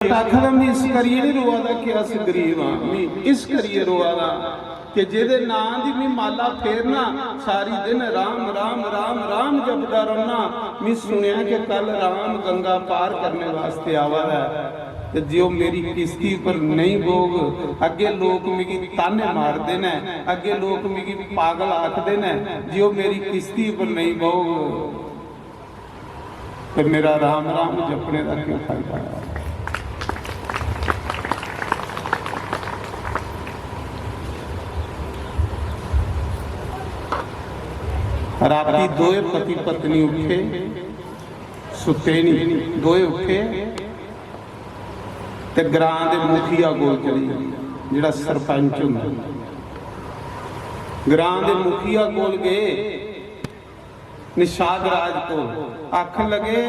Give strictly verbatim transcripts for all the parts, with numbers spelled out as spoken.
आखदा, "मैं इस करियै नहीं रोआ दा कि अस गरीब हां, मैं इस करियै रोआ दा कि जेह्दे नां दी मैं माला फेरना, सारी दिन राम, राम, राम, राम जपदा रौह्ना। मैं सुनेआ कि कल राम गंगा पार करने वास्ते आवा दा ऐ, ते जे ओह् मेरी किश्ती पर नेईं बौह्ग, अग्गें लोक मिगी ताने मारदे न, अग्गें लोक मिगी पागल आखदे न, जे ओह् मेरी किश्ती पर नेईं बौह्ग।" ते मेरा राम राम जपने दा केह् फायदा? राती दोए पति पत्नी उठे, सुत्ते नहीं, दोए उठे ते ग्रां दे मुखिया कोल चली गे, जेह्ड़ा सरपंच होंदा। ग्रां दे मुखिया कोल गए, निषाद राज को आखन लगे,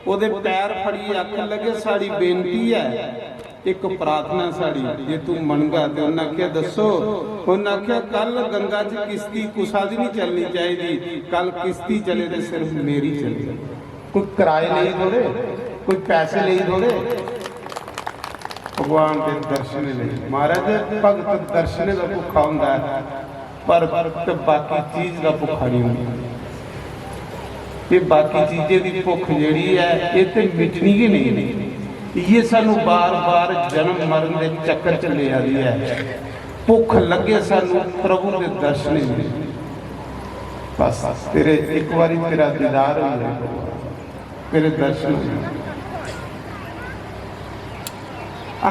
ओदे पैर फड़ियै आखन लगे, "साढ़ी बेनती ऐ, इक प्रार्थना साढ़ी, जे तू मनगा।" ते उन्नै आखेआ, "दस्सो।" उन्नै आखेआ, "कल गंगा च किश्ती कुसा दी नहीं चलनी चाहिदी, कल किश्ती चले ते सिर्फ मेरी चले।" कोई किराए लेई थोड़े, कोई पैसे लेई थोड़े, भगवान दे दर्शन लेई। महाराज, भगत दर्शने दा भुक्खा होंदा ऐ, पर ते बाकी चीज दा भुक्खा नहीं होंदा। ये बाकी चीजें दी भुक्ख जेह्ड़ी ऐ, एह् ते मिटनी गै नेईं। इ'यै सानू बार-बार जन्म मरण दे चक्कर च लेआ दी ऐ। भुक्ख लग्गे सानू प्रभु दे दर्शनें दी। बस तेरे, इक बारी तेरा दीदार हो जाए भगवान, तेरे दर्शन हो जाए।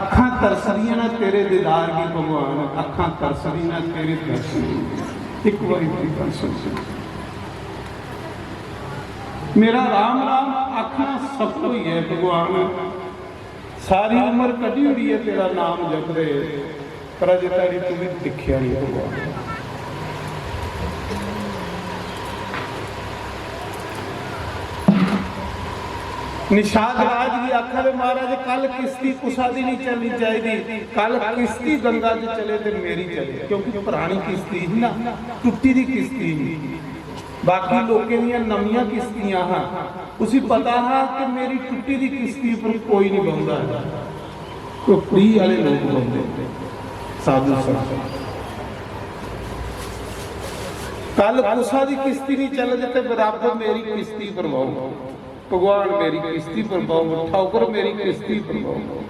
अक्खां तरसदियां न तेरे दीदार गी भगवान, अक्खां तरसदियां न तेरे दर्शन गी। इक बारी मेरी गल्ल सुन। मेरा राम राम आखना सफल होई है भगवान। सारी उम्र कड्ढी ओड़ी ऐ तेरा नाम जपदे, पर अजे धोड़ी तुगी दिक्खेआ नहीं भगवान। निषाद राज जी आखा दे, "महाराज, कल किश्ती कुसा दी नहीं चलनी चाहिदी, कल किश्ती गंगा च चले ते मेरी चले," क्योंकि पुरानी किश्ती ही ना, टुट्टी दी किश्ती ही। बाकी लोकें दियां नमियां किश्तियां हां, उसी पता हा कि मेरी टुट्टी दी किश्ती पर कोई नहीं बौंह्दा है, कोई फ्री आह्ले लोक बौंह्दे, साधु संत। कल कुसा दी किश्ती नहीं चलग ते रब मेरी किश्ती पर बौह्ग, भगवान मेरी किश्ती पर बौह्ग, ठाकुर मेरी किश्ती पर बौह्ग।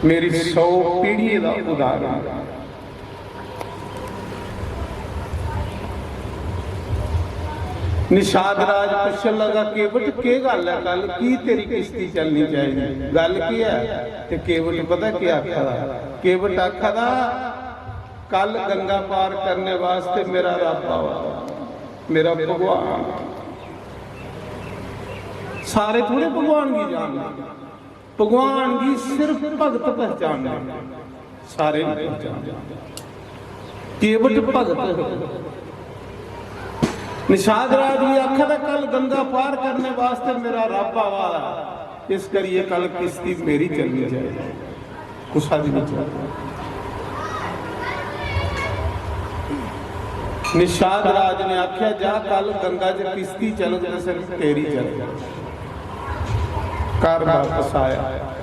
मेरी सौ पीढ़ियें दा उदाहरण। निषाद राज पुच्छन लगा, "केवट, केह् गल्ल ऐ, कल की तेरी किश्ती चलनी चाहिदी? गल्ल केह् ऐ?" ते केवट पता केह् आखा दा? केवट आखा दा, "कल गंगा पार करने वास्ते मेरा रब आवा दा, मेरा भगवान।" सारे थोड़े भगवान गी जानदे। भगवान गी सिर्फ भगत पहचानदे, सारे नहीं पहचानदे। केवट भगत निषाद राज जी आखा दा, "कल गंगा पार करने वास्ते मेरा रब आवा दा, इस करिए कल किश्ती मेरी चलनी चाहिए, कुसा दी नहीं चलनी।" निषाद राज ने आख्या, "जा, कल गंगा च किश्ती चलग ते सिर्फ तेरी चलग।" घर वापस आया,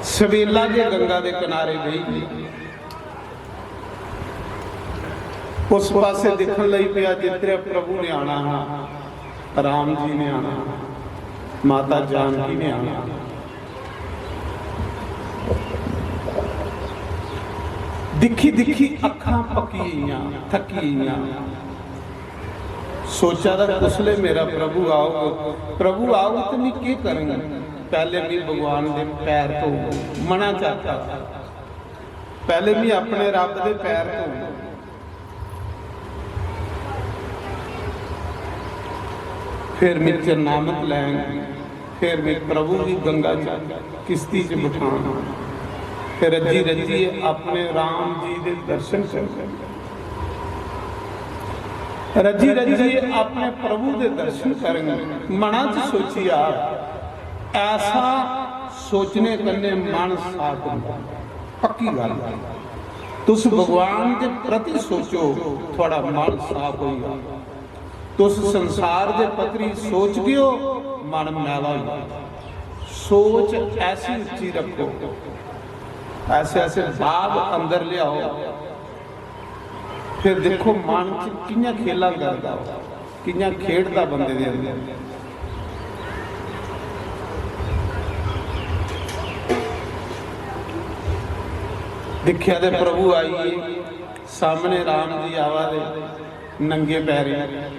सवेला गै गंगा दे किनारे बेही गया। उस पासे दिखन लगी पिया जित्थै प्रभु ने आना हा, राम जी ने आना हा, माता जानकी ने आना हा। दिक्खी दिक्खी अक्खां पक्की गेइयां, थक्की गेइयां। सोचा दा कुसलै मेरा प्रभु आग, प्रभु आग ते मैं केह् करङ? पैह्ले मैं भगवान दे पैर धोङ, मना चाह्ता। पैह्ले मैं अपने रब दे पैर धोङ, फिर मैं चरणामत लैङ। फिर मैं प्रभु गी गंगा च किश्ती च बठाना, फिर रज्जी रज्जियै अपने राम जी दे दर्शन करने, रज्जी रज्जियै अपने प्रभु दे दर्शन करने। मना च सोचिया, ऐसा सोचने कन्नै मन साफ होंदा, पक्की गल्ल ऐ। तुस भगवान दे प्रति सोचो, थुआड़ा मन साफ होई जाना। तुस संसार दे पत्तरी सोचगे ओ, मन मैला होई जाए। सोच ऐसी उच्ची रखो, ऐसे ऐसे भाव अंदर लियाओ, फिर देखो मन च कि'यां खेलां करदा, कि'यां खेडदा बंदे दे अंदर। दिक्खेआ ते प्रभु आई गे, सामने राम जी आवा दे, नंगे पैरें,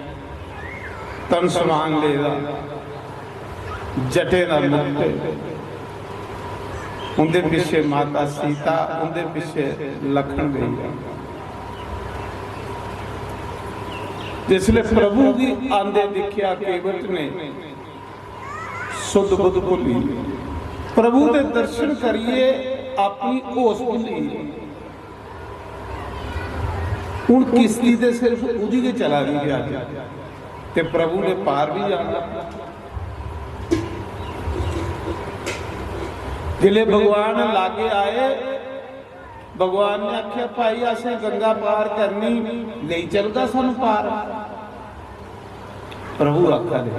तन समान लेदा, जटें दा मुकुट, उंदे पिच्छे माता सीता, उंदे पिच्छे लखन भैया। जिसले प्रभु गी आंदे दिक्खेआ केवट ने, सुध बुध भुल्ली, प्रभु दे दर्शन करिए अपनी होश भुल्ली। हून किश्ती ते सिर्फ उदी गै चला दी ऐ अज्ज, ते प्रभु ने पार भी जाना। जिसले भगवान लागे आए, भगवान ने आख्या, "भाई, असें गंगा पार करनी, लेई चलगा सानू पार?" प्रभु आखा दे,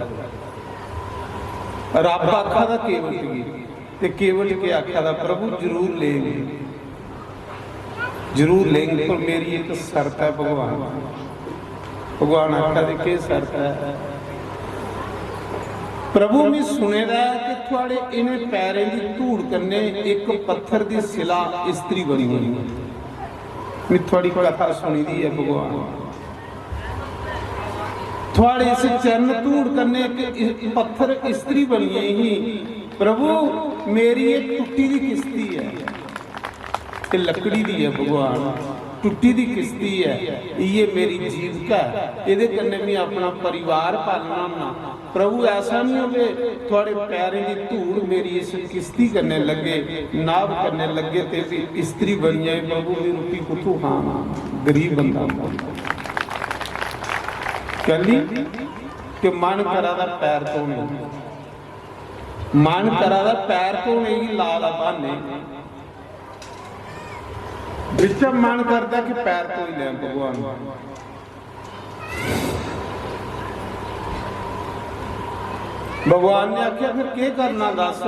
रब आखा दा केवट गी, ते केवट के आखा दा, "प्रभु, जरूर लेंगे, जरूर लेंगे, पर मेरी एक शर्त है भगवान।" भगवान आखा दे, "केह् शर्त है?" "प्रभु, मैं सुने दा ऐ कि थुआड़े इ'नें पैरें दी धूड़ कन्नै इक पत्थर दी सिला इस्त्री बनी होई ऐ। मैं थुआड़ी कथा सुनी दी ऐ भगवान। थुआड़े इस चरण धूड़ कन्नै इक इ-, पत्थर इस्त्री बनी गेई ही। प्रभु, मेरी इक टुट्टी दी किस्ती ऐ।" ते लकड़ी दी ऐ भगवान, टुट्टी दी किस्ती ऐ, इ'यै मेरी जीविका ऐ, एह्दे कन्नै में अपना परिवार पालना होन्ना। प्रभु, ऐसा नहीं होवे, थुआड़े पैरें दी धूड़ मेरी इस किस्ती कन्नै लग्गे, नाभ कन्नै लग्गे ते भी इस्त्री बनी जाए। प्रभु, में रुट्टी कुत्थों खावां? गरीब बंदा। कैली? कि मन करा दा पैर धोने, मन करा दा पैर धोने गी ला दा बहाने। बिच मन करदा कि पैर धोई लैं भगवान। भगवान ने आखेआ, "फिर केह् करना दस?"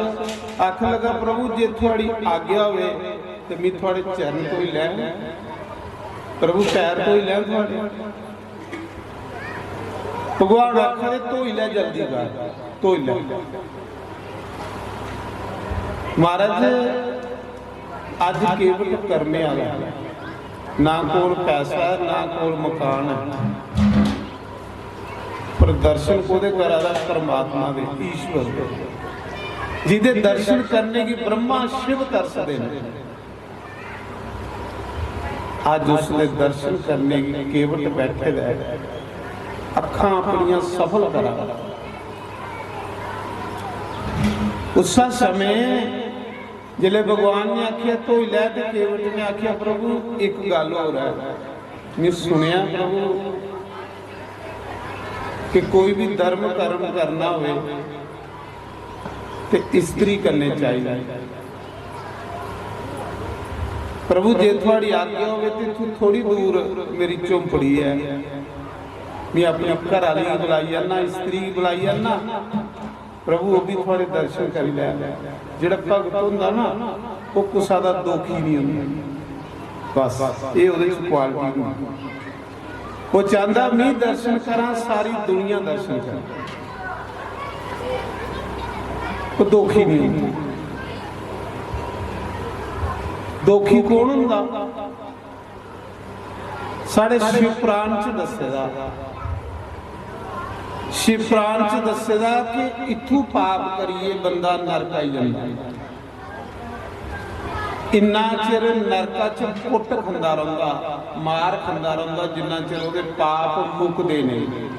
आखन लगा, "प्रभु, जे थुआड़ी आज्ञा होवे ते मैं थुआड़े चरण धोई लैं, प्रभु, पैर धोई लैं थुआड़े।" भगवान आखा दे, "धोई लै, जल्दी कर, धोई लै।" महाराज, अज्ज केवट कर्मे आह्ला ऐ, ना कोल पैसा ऐ, ना कोल मकान ऐ, पर दर्शन कोह्दे करा दा? परमात्मा दे, ईश्वर दे, जिदे दर्शन करने गी ब्रह्मा शिव तरसदे न। अज्ज उसदे दर्शन करने गी केवट बैठे दा ऐ, अक्खां अपनियां सफल करा दा। उस्सै समें जिसलै भगवान ने आखेआ, "धोई लै," ते केवट ने आखेआ, "प्रभु, इक गल्ल होर ऐ, में सुनेआ, प्रभु, कि कोई भी धर्म कर्म करना होवे ते इस्त्री कन्नै चाहिदा।" प्रभु, जे थुआड़ी आज्ञा होवे ते इत्थूं थोड़ी दूर मेरी झोंपड़ी ऐ, में अपनी घर आह्ली गी बुलाई आना, इस्त्री गी बुलाई आना, प्रभु, ओह् भी थुआड़े दर्शन करी लै। जेह्ड़ा भगत होंदा ना, ओह् कुसै दा दोखी नहीं होंदा। बस, एह् ओह्दे च क्वालिटी होंदी। ओह् चांहदा, "मी दर्शन करां, सारी दुनिया दर्शन करै।" ओह् दोखी नहीं होंदा। दोखी कौन होंदा? साढ़े शिव पुराण च दस्से दा, शिव पुराण च दस्से दा कि इत्थूं पाप करियै बंदा नरक आई जंदा। इन्ना चिर नरका च कुट्ट खंदा रौंह्दा, मार खंदा रौंह्दा, जिन्ना चिर ओह्दे पाप मुकदे नेईं।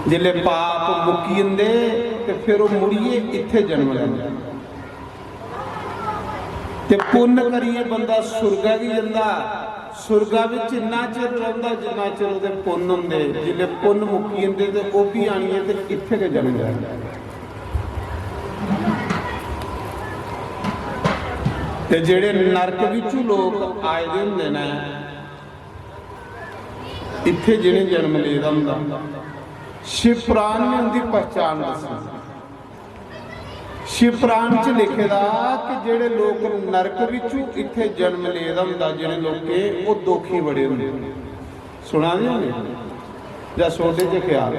जिसलै पाप मुक्की जंदे ते फिर ओह् मुड़ियै इत्थै जन्म लैंदा। ते पुन्न करियै बंदा सुरगा गी जंदा। सुरगा बिच इन्ना चिर रौंह्दा जिन्ना चिर ओह्दे पुन्न होंदे। जिसलै पुन्न मुक्की जंदे ते ओह् बी आनियै ते इत्थै गै जन्म लैंदा। ते जेह्ड़े नरक बिच्चू लोक आए दे होंदे न, इत्थै जि'नें जन्म लेदा होंदा, शिव पुराण ने उंदी पहचान दस्सी। शिव पुराण च लिखे दा कि जेड़े लोक नरक बिचू इत्थे जन्म लेदा हुंदा, जेड़े लोकें, ओह दोखी बड़े हुंदे। सुना दे होंदे जां सोडे च ख्याल?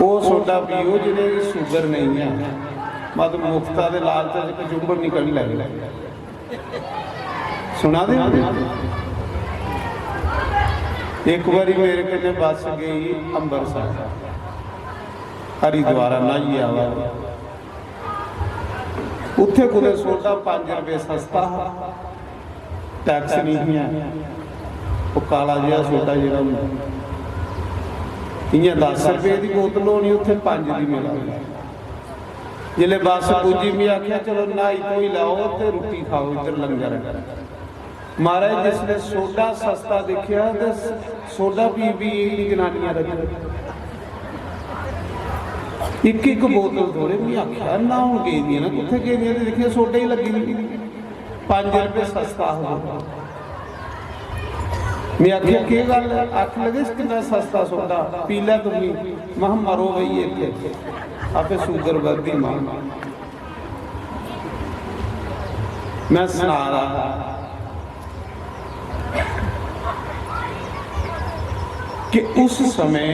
ओह सोडा पीओ जिनेंगी शुगर नहीं है, मत मुफ्ता दे लालच च कचुंबर निकल लैंदे। सुना दे? एक बारी मेरे कन्नै बस गई अंबरसर, हरिद्वारा न्हाइयै आवा दे। उत्थे कुतै सोडा पंज रपेऽ सस्ता हा, टैक्स नहीं है, ओह काला जेहा सोडा जेह्ड़ा होंदा, इ'यां दस रपेऽ दी बोतल होनी, उत्थे पंज दी मिला दी। जिसलै बस पुज्जी, में आखेआ, "चलो, न्हाई धोई लैओ ते रुट्टी खाओ, इद्धर लंगर ऐ।" महाराज, जिसलै सोडा सस्ता दिक्खेआ ते स-, सोडा पी पी एह् जनानियां रज्जन। इक इक बोतल थोड़े, में आखेआ, "न्हाउन गेदियां न, कुत्थै गेदियां?" ते दिक्खेआ, सोडे ही लग्गी दी। पंज रपेऽ सस्ता हा। में आखेआ, "केह् गल्ल ऐ?" आखन लगे, "किन्ना सस्ता सोडा, पी लै तुमी।" महां, "मरो भई इत्थै, आपे शुगर बधदी मां।" मैं सना रहा कि उस समय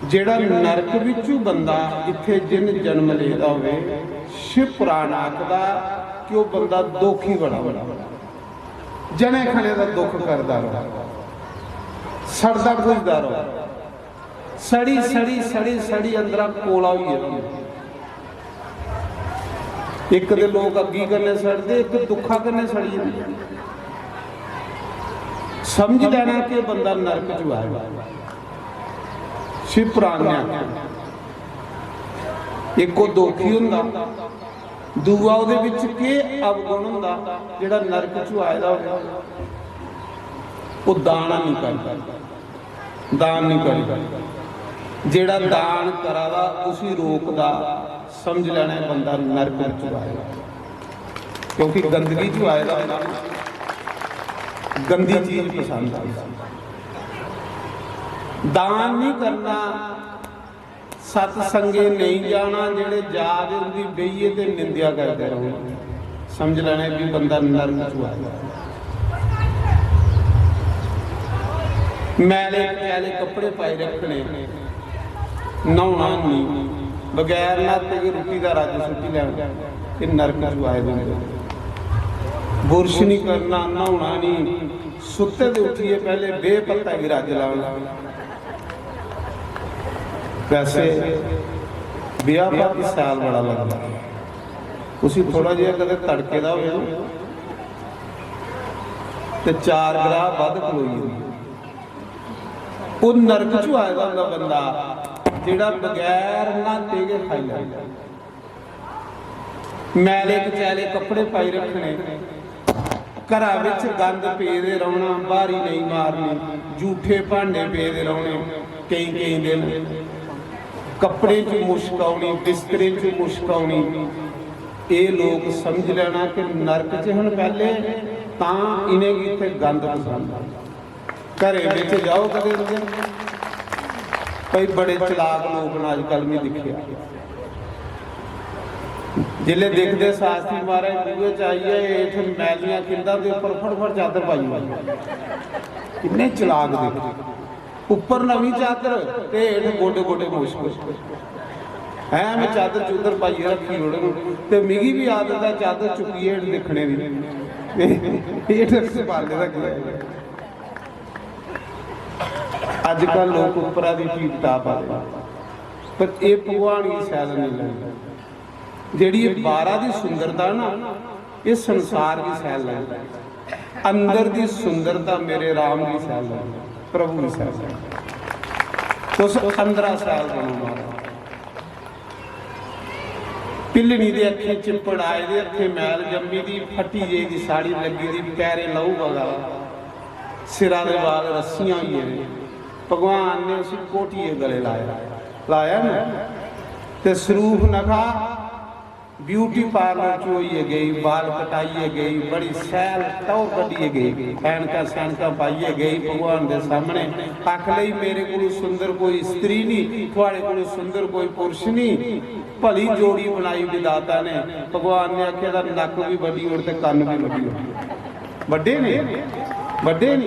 जेड़ा नरक विचू बंदा इत्थे जिन जन्म लेदा होवे, शिव पुराण आखदा कि ओह बंदा दोखी बड़ा, बड़ा जने खने दा दुख करदा रहो, सड़दा भुजदा रहो, सड़ी सड़ी सड़ी सड़ी अंदरा कोला होई गेदा होंदा। इक ते लोक अग्गी कन्नै सड़दे, इक दुखा कन्नै सड़ी जंदे। समझ लैना कि बंदा नरक च आए दा। शिव पुराण ने आखेआ, इक ओह् दोखी होंदा, दूआ ओह्दे बिच केह् अवगुण होंदा जेह्ड़ा नरक च आए दा होवे, ओह् दान निं करदा। दान नहीं करी। जेड़ा दान करा दा उसी रोकदा, समझ लेना है बंदा नरक विच आया, क्योंकि गंदगी च आए दा होंदा ना, गंदी चीज पसंद आंदी। दान नहीं करना, सतसंगे नहीं जाना, जेड़े जा दे उंदी बेहियै ते निंदेआ करदे रौहना। समझ लैना भी बंदा नरक च आया। मैले कैले कपड़े पाई रखने, न्हौना नहीं, बगैर न्हाते गै रुट्टी दा रज्ज सुट्टी लैना, एह् नरक च आए दे होंदे। बुरश नहीं करना, न्हौना नहीं, सुत्ते दे उठियै पहले बेपत्ता गी रज्ज लाना। वैसे ब्याह भाती सैल बड़ा लगदा, उसी थोड़ा जेहा कदें तड़के दा होवे ना, ते चार ग्राह बद्ध खलोई जंदी। ओह् नरक च आए दा होंदा बंदा, जेह्ड़ा बगैर न्हाते गै खाई लैंदा। मैले कचैले कपड़े पाई रखने, घरा बिच गंद पेदे रौहना, ब्हारी नेईं मारनी, जूठे भांडे पेदे रौहने केईं केईं दिन, कपड़े च मुश्क औनी, बिस्तरे च मुश्क औनी। एह् लोक समझ लैना कि नरक च हन पैह्ले, तां इ'नेंगी इत्थै गंद पसंद। घरें बिच जाओ कदें कदें, भाई बड़े चलाक लोक न अजकल, में दिक्खेआ। जिसलै दिखदे शास्त्री महाराज बूहे च आइयै हेठ मैलियां खिंदा ते उप्पर फटफट चादर पाई ओड़नी। किन्ने चलाक दिक्खे, उप्पर नमीं चादर ते हेठ गोडे गोडे मुश्क। हैं, में चादर चूदर पाइयै रक्खी ओड़न ते मिगी बी आदत ऐ चादर चुक्कियै हेठ दिक्खने दी। हेठ संभाले दा केह् ऐ? अजकल लोक उप्परा दी पीड़ता पा दे, पर एह् भगवान गी शैल नहीं लगदी। जेह्ड़ी एह् बाहरा दी सुंदरता ना, एह् संसार गी शैल लगदी। अंदर दी सुंदरता मेरे राम गी शैल लगदी, प्रभु गी शैल लगदी। तुस अंदरा शैल बनो महाराज। पिल्लनी दे अक्खें चिप्पड़ आए दे, हत्थें मैल जम्मी दी, फट्टी जेही दी साड़ी लग्गी दी, पैरें लहू बगा दा, सिरा दे बाल रस्सियां होई गेदे। भगवान ने उसी कोटिये गले लाया, लाया ना, ते सरूफ नखा ब्यूटी पार्लर च होइयै गई, बाल कटाइयै गई, बड़ी शैल टौह्र कड्ढियै गई, ऐनकां शैनकां पाइयै गई भगवान दे सामने। आख लई, "मेरे कोलू सुंदर कोई स्त्री नहीं, थुआड़े कोलू सुंदर कोई पुरुष नहीं।" भली जोड़ी बनाई विधाता ने। भगवान ने आखेआ दा, "नक्क भी बड्डी ओड़ ते कन्न भी बड्डी ओड़।" बड्डे ने, बड्डे ने,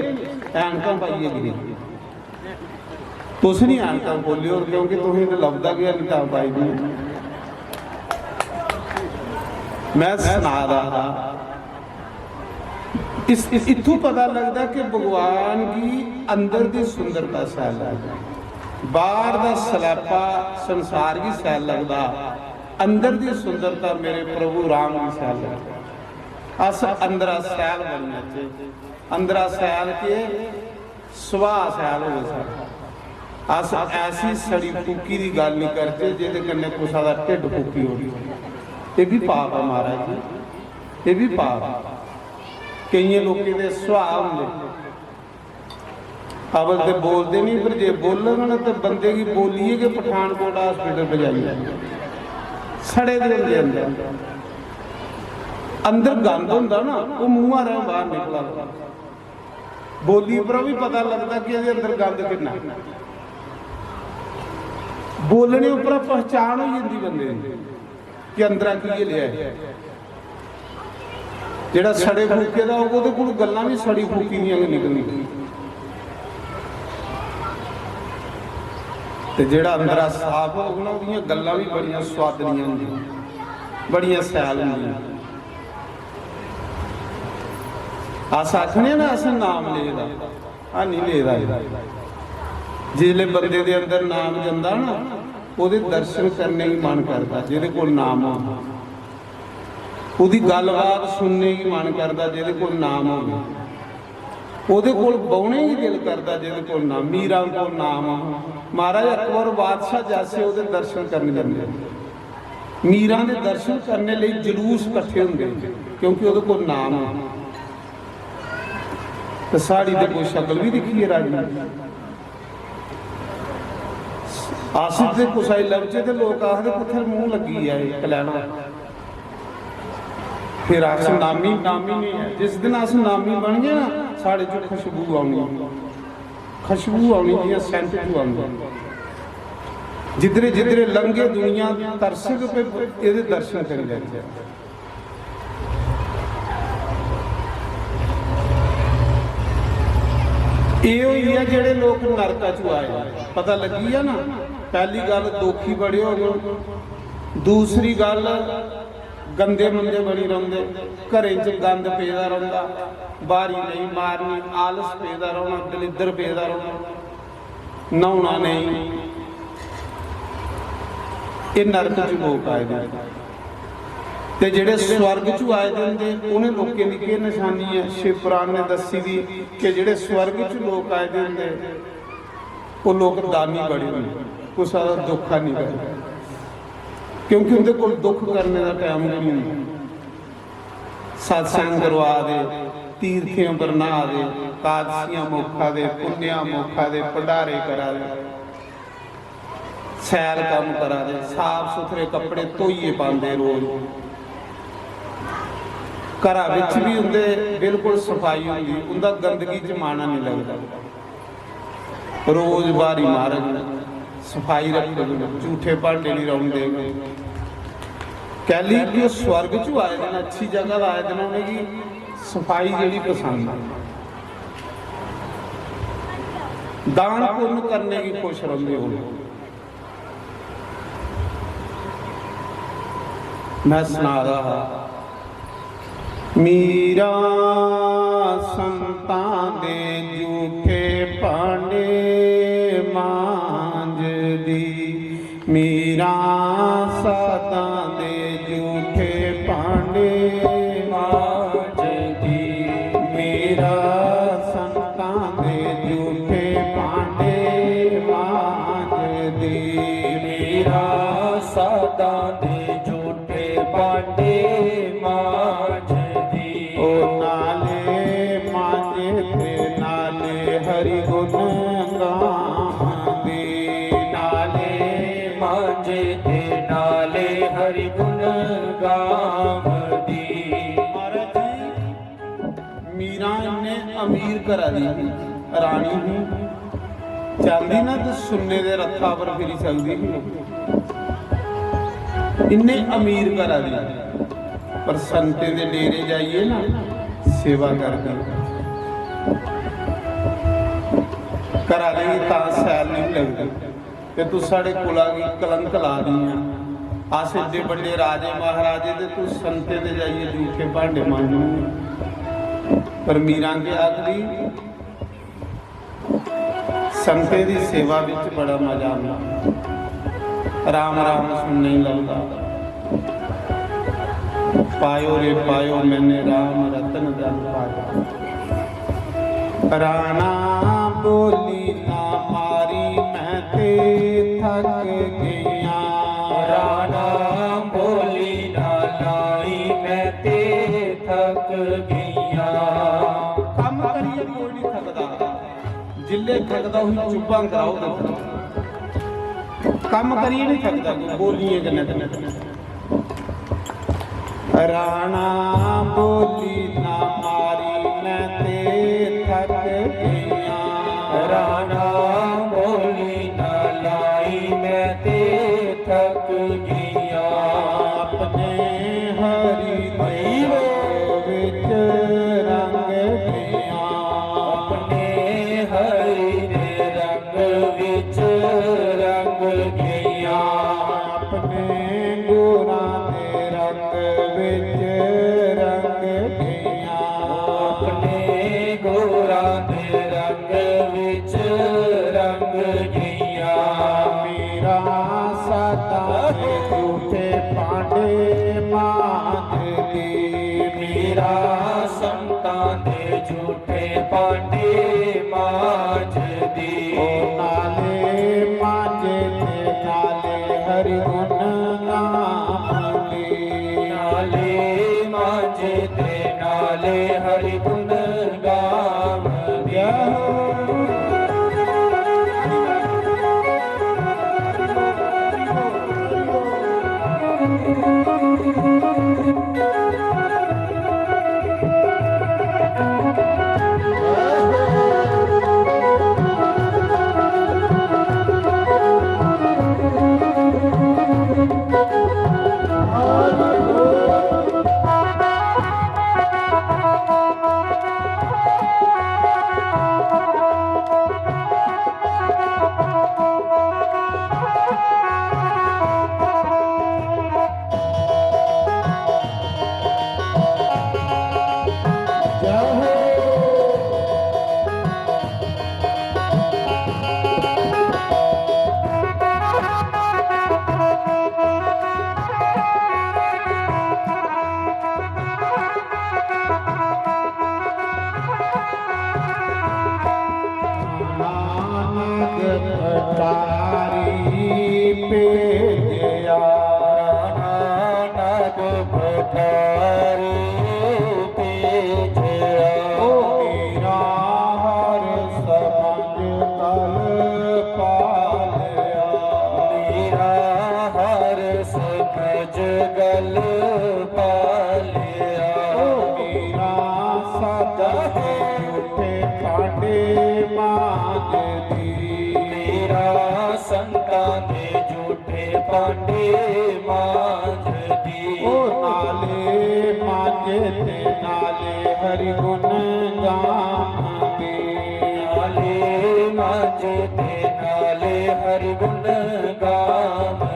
ऐनकां पाइयै गई। तुस नहीं ऐनकां खोलियो, क्योंकि तुसें ते लभदा गै नहीं, तां पाई दी। मैं सना दा हा, इस, इस, इत्थों पता लगदा कि भगवान गी अंदर दी सुंदरता शैल लगदी, बाहर दा सलैपा संसार गी शैल लगदा, अंदर दी सुंदरता मेरे प्रभु राम गी शैल लगदी। अस अंदरा शैल बनी जाचै। अंदरा शैल के? सुभाऽ शैल होवे साढ़ा। अस ऐसी सड़ी फूकी दी गल्ल निं करचै जेह्दे कन्नै कुसै दा ढिड्ड फूकी ओड़े। एह् बी पाप ऐ महाराज जी, एह् बी पाप ऐ। केइयें लोकें दे सुभाऽ होंदे, अवल ते बोलदे निं, पर जे बोलन ते बंदे गी बोलियै गै पठानकोट हॉस्पिटल पजाई ओड़दे। सड़े दे होंदे अंदर, अंदर गंद होंदा ना, ओह् मूंहा रा बाहर निकला दा। बोली उप्परा बी पता लगदा कि एह्दे अंदर गंद किन्ना। बोलने उप्परा पहचान होई जंदी बंदे दी कि अंदरा की लेआ ऐ। जेह्ड़ा सड़े फूके दा होग, ओह्दे कोल गल्लां बी सड़ी फूकी दियां गै निकलनियां। ते जेह्ड़ा अंदरा साफ होग ना, ओह्दियां गल्लां बी बड़ियां सुआदलियां होंदियां, बड़ियां शैल होंदियां। अस आखने ना, असें नाम ले दा, हां, नहीं ले दा। जिसले बंदे दे अंदर नाम जंदा ना, ओह्दे दर्शन करने गी मन करदा, जेह्दे कोल नाम हो। ओह्दी गल्लबात सुनने गी मन करदा, जेह्दे कोल नाम हो। ओह्दे कोल बौह्ने गी दिल करदा, जेह्दे कोल नाम। मीरा कोल नाम हो। महाराज, अकबर बादशाह जैसे ओह्दे दर्शन करने जंदे। मीरा दे दर्शन करने लेई जलूस कट्ठे होंदे, क्योंकि ओह्दे कोल नाम हो। ते साढ़ी ते कोई शक्ल बी दिक्खियै राजी। अस ते कुसै गी लभचै ते लोक आखदे, "कुत्थै मूंह लग्गी गेआ एह् कलैना?" फिर अस नामी, नामी नहीं है। जिस दिन अस नामी बन गए ना, साढ़े चों खुशबू आनी, खुशबू आनी जियां सेंट चों आंदी। जिधरे जिधरे लंघे दुनिया तरसग पे एह्दे दर्शन करी लैंदे। एह् होई गेआ जेह्ड़े लोक नरका च आए। पता लग्गी गेआ ना, पैह्ली गल्ल दोखी बड़े होङन, दूसरी गल्ल गंदे मंदे बनी रौंह्दे, घरें च गंद पेदा रौंह्दा, ब्हारी नेईं मारनी, आलस पेदा रौह्ना, दलिद्दर पेदा रौह्ना, न्हौना नेईं। एह् नरक च लोक आए दे। ते जेह्ड़े स्वर्ग च आए दे होंदे, उ'नें लोकें दी केह् नशानी ऐ? शिव पुराण ने दस्सी दी कि जेह्ड़े स्वर्ग च लोक आए दे होंदे, ओह् लोक दानी बड़े होंदे, कुसै दा दुख निं करदे, क्योंकि उं'दे कोल दुख करने दा टैम गै निं होंदा। सत्संग करवा दे, तीर्थें पर न्हा दे, कादसियां मोखा दे, पुन्नेआ मोखा दे, भंडारे करा दे, सैल कम्म करा दे, साफ सुथरे कपड़े धोइयै पांदे रोज। घरा बिच बी उं'दे बिल्कुल सफाई होंदी, उं'दा गंदगी च मन निं लगदा। रोज ब्हारी मारग, सफाई रखग, झूठे भांडे निं रौह्न देग। कैली कि ओह् स्वर्ग च आए दे न, अच्छी जगह दा आए दे न, उ'नेंगी सफाई जेह्ड़ी पसंद ऐ। दान पुन्न करने गी खुश रौंह्दे ओह्। मैं सना दा हा, मीरा संतां दे झूठे भांडे मांजदी, मीरा साधां दे झूठे भांडे मांजदी, मीरा संतां दे झूठे भांडे मांजदी, मीरा साधां दे झूठे भांडे मांजदी। ओ नाले मांजे ते नाले हरि गुण गांदी, नाले मांजे ते नाले हरि गुण घरा दी ही, रानी ही, चांहदी ना ते सुन्ने दे रथा पर फिरी सकदी ही। इन्ने अमीर घरा दी, पर संतें दे डेरे जाइयै ना सेवा करदी। घरा आह्लें गी तां सैल नहीं लगदी। ते तू साढ़े कुला गी कलंक ला दी ऐ। अस एड्डे बड्डे राजे महाराजे ते तू संतें दे जाइयै जूठे भांडे मांजनी ऐ। पर मीरा के आखदी, संतें दी सेवा बिच बड़ा मजा आंदा। राम राम सुनने गी लभदा। पायो रे पायो, मैंने राम रतन धन पायो। राणा बोली ना मारी, मैं ते थक गईयां। राणा बोली ना लाई, मैं ते थक गईयां। कम्म करियै कोई नहीं थकदा, जिल्ले थकदा उसी चुप्पां कराओ। कम्म करियै नहीं थकदा कोई, बोलियें कन्नै कन्नै। राणा बोली ना मारी, मैं ते थक गईयां। राणा बोली ना लाई, मैं ते थक गईयां। अपने हरि दे रंग विच रंग गईयां। अपने हरि दे रंग विच रंग गईयां। अपने गुरां दे रंग विच रंग गईयां। अपने गुरां दे रंग विच रंग गईयां। मीरा संतां दे झूठे भांडे मांजदी। मीरा संतां दे झूठे भांडे मांजदी। ओ नाले मांजे ते नाले हरि गुण गावदी। नाले मांजे ते नाले हरि गुण गावदी। पटारी भेजया। नानक पटारी भेजया। ओ मीरा हर समझ गल पालया। मीरा हर समझ गल पालया। ओ मीरा सदा झूठे भांडे मांजदी। मीरा संतां दे झूठे भांडे मांजदी। ओ नाले मांजे ते नाले हरि गुण गावदी। नाले मांजे ते नाले हरि गुण गावदी।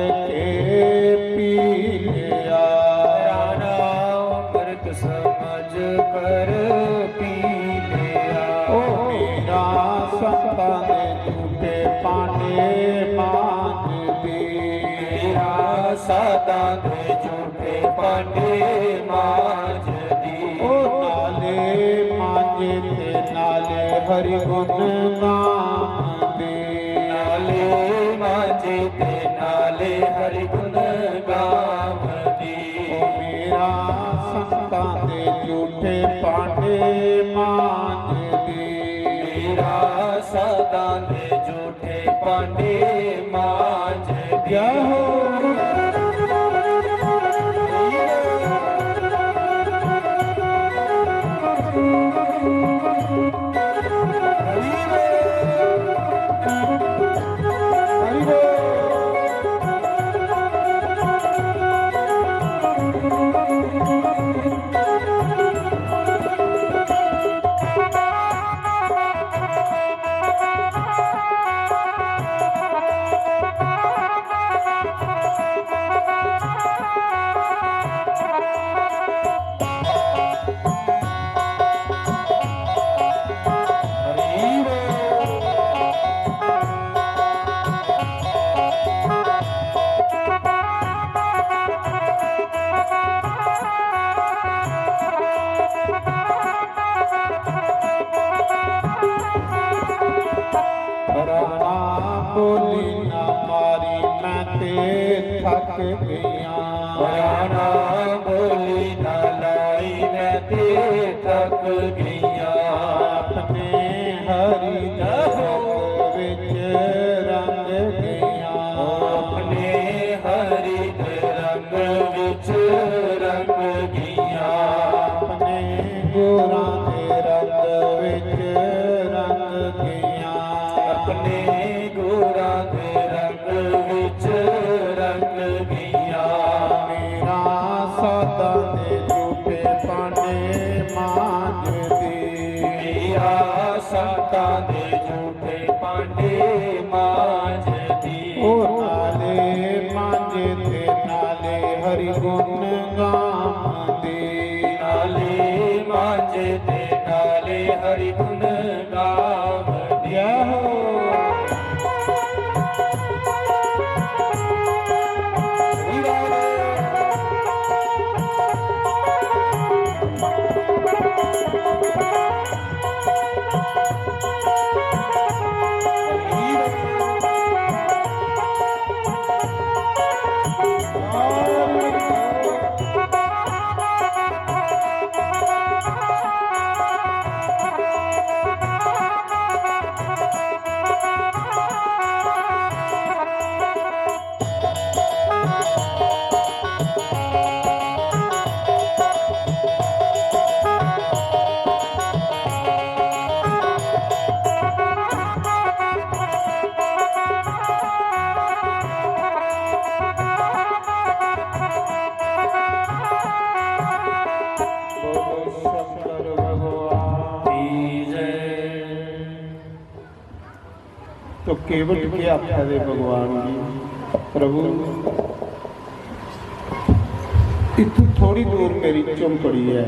के पी लिया। राणा अमृत समझ कर पी लिया। ओ मीरा संतां दे झूठे भांडे मांजदी। मीरा संतां दे झूठे भांडे मांजदी। ओ नाले मांजे ते नाले हरि गुण गावदी। नाले मांजे ते नाले हरि गुण गावदी। ओ मीरा संतां दे झूठे भांडे मांजदी। मीरा संतां दे झूठे भांडे मांजदी। जय हो। राणा बोली ना मारी, मैं ते थक गईयां। राणा बोली ना लाई, मैं ते थक गईयां। अपने हरि दे रंग विच रंग गईयां। अपने हरि दे रंग विच रंग गईयां। अपने गुरां दे रंग विच रंग गईयां। अपने गुरां दे रंग विच रंग गईयां। मीरा संतां दे झूठे भांडे मांजदी। मीरा संतां दे झूठे भांडे मांजदी। ओ नाले मांजे ते नाले हरि गुण गावदी। नाले मांजे ते नाले हरि गुण गावदी। जय हो। बोलो शंकर भगवान की जय। तो केवट के आखा दे भगवान जी, प्रभु, इत्थों थोड़ी दूर मेरी झोंपड़ी है,